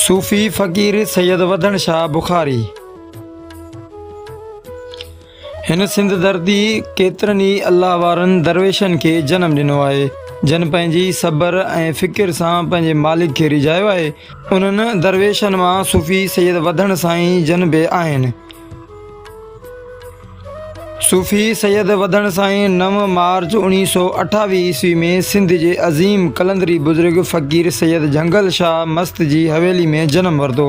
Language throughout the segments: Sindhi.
صوفي فقير سيد وڌڻ شاهه بخاري. هن سنڌ ڌرتي ڪيترن ئي الله وارن درويشن کي جنم ڏنو آهي، جن پنهنجي صبر ۽ فڪر سان پنهنجي مالڪ کي ريجهايو آهي. انهن درويشن مان صوفي سيد وڌڻ سائين جن به آهن. صوفي سيد وڌڻ سائين نو مارچ اوڻيهه سو اٺاويهه عيسوي ۾ سنڌ جي عظيم قلندري بزرگ فقير سيد جهنگل شاهه مست جي حويلي ۾ جنم ورتو.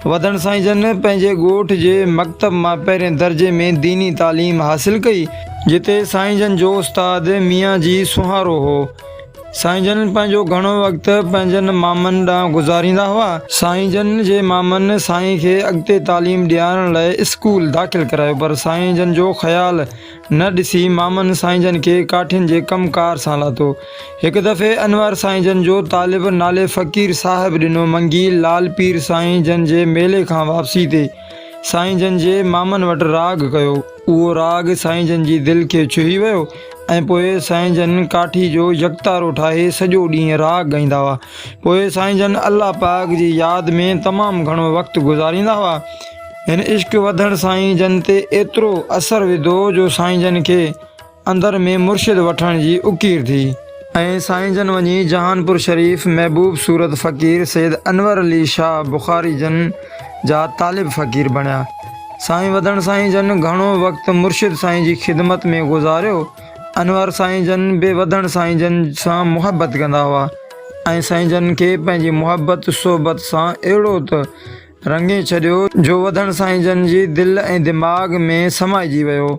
وڌڻ سائين جن پنهنجي ڳوٺ جي مڪتب مان پهرين درجي ۾ ديني تعليم حاصل ڪئي، جتي سائين جن جو استاد ميان جي سونهارو هو. سائين جن پنهنجو گهڻو وقت پنهنجن مامن ڏانهن گذاريندا هئا. سائين جن جي مامن سائين کي اڳتي تعليم ڏيارڻ لاء اسڪول داخل ڪرايو پر سائين جن جو خيال نه ڏسي مامن سائين جن کي ڪاٺين جي ڪم ڪار سان لاتو. هڪ دفعي انور سائين جن جو طالب نالي فقير صاحب ڏنو منگي لال پير سائين جن جي ميلي کان واپسي تي سائين جن جي مامن وٽ راڳ ڪيو. اهو راڳ سائين جن جي دل کي ڇهي ويو ۽ پوء سائين جن ڪاٺي جو يڪتارو ٺاهي سڄو ڏينهن راڳ ڳائيندا هئا. پوء سائين جن الله پاڪ جي ياد ۾ تمام گهڻو وقت گذاريندا هئا. هن عشق وڌڻ سائين جن تي ايترو اثر وڌو جو سائين جن کي اندر ۾ مرشد وٺڻ جي اڪير ٿي. ۽ سائين جن وڃي جهانپور شريف محبوب صورت فقير سيد انور علي شاهه بخاري جن جا طالب فقير بڻيا. سائين وڌڻ سائين جن گهڻو وقت مرشد سائين جي خدمت ۾ گذاريو. انور سائين جن به وڌڻ سائين جن سان محبت ڪندا هئا ۽ سائين جن کي پنهنجي محبت صحبت سان اهڙو ته رڱي ڇڏيو جو وڌڻ سائين جن جي دل ۽ دماغ ۾ سمائجي ويو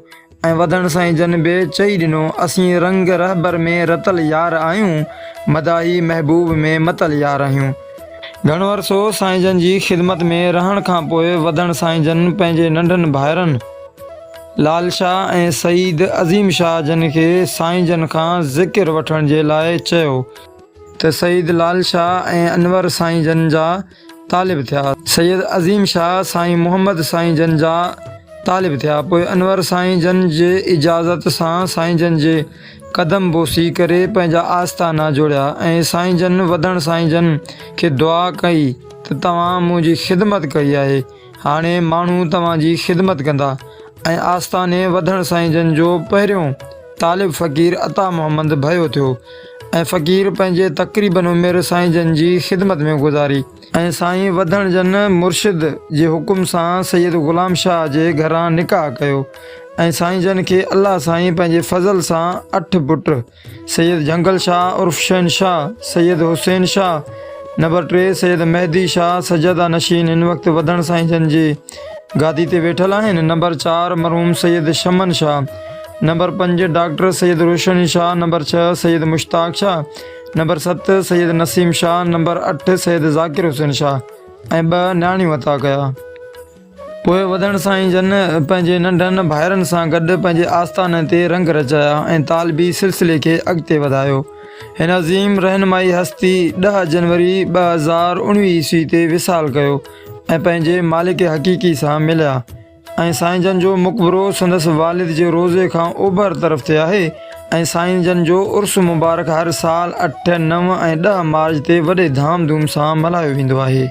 ۽ وڌڻ سائين جن به چئي ڏنو اسين رنگ رهبر ۾ رتل يار آهيون مداحي محبوب ۾ متل يار آهيون. گهڻو عرصو سائين جن جي خدمت ۾ رهڻ کان پوء وڌڻ سائين جن پنهنجي ننڍن ڀائرن لال شاهه ۽ سعيد عظيم شاهه جن کي سائين جن کان ذڪر وٺڻ جي لاء چيو ته سعيد لال شاهه ۽ انور سائين جن جا طالب ٿيا. سيد عظيم شاهه سائين محمد سائين جن جا طالب ٿيا. پوء انور سائين جن جي اجازت سان سائين جن جي قدم بوسي ڪري پنهنجا آستانا جوڙيا ۽ سائين جن وڌڻ سائين جن کي دعا ڪئي ته توهان منهنجي خدمت ڪئي آهي هاڻي ماڻهو توهان جي خدمت ڪندا ۽ آستاني وڌڻ سائين جن جو پهريون طالب فقير عطا محمد ڀيو ٿيو ۽ فقير پنهنجي تقريبن عمر سائين جن جي خدمت ۾ گذاري ۽ سائين وڌڻ جن مرشد جي حڪم سان سيد غلام شاهه جي گهران نڪاح ڪيو ۽ سائين جن کي الله سائين پنهنجي فضل سان اٺ پٽ سيد جهنگل شاهه عرف شهنشاهه، سيد حسين شاهه، نمبر 3 سيد مهدي شاهه سجاده نشين هن وقت وڌڻ سائين جن جي گادي تي ويٺل آهن، نمبر 4 مرحوم Syed Shaman Shah, number 5 doctor Syed Roshni Shah, number 6 Syed Mushtaq Shah, number 7 Syed Naseem Shah, number 8 Syed Zakir Hussain Shah ۽ ٻه نياڻيون عطا ڪيا. پوء وڌڻ سائين جن پنهنجي ننڍن ڀائرن سان گڏ پنهنجي آستاني تي رنگ رچايا ۽ طالبي سلسلي کي اڳتي وڌايو. هن عظيم رهنمائي هستي ڏهه جنوري 2019 عيسوي تي وصال ڪيو ۽ پنهنجي مالڪ حقيقي سان مليا ۽ سائين جن جو مقبرو سندس والد جي روضي کان اوڀر طرف تي آهي ۽ سائين جن جو عرس مبارڪ هر سال اٺ، نو ۽ ڏهه مارچ تي وڏي ڌام ڌوم سان ملهايو ويندو آهي.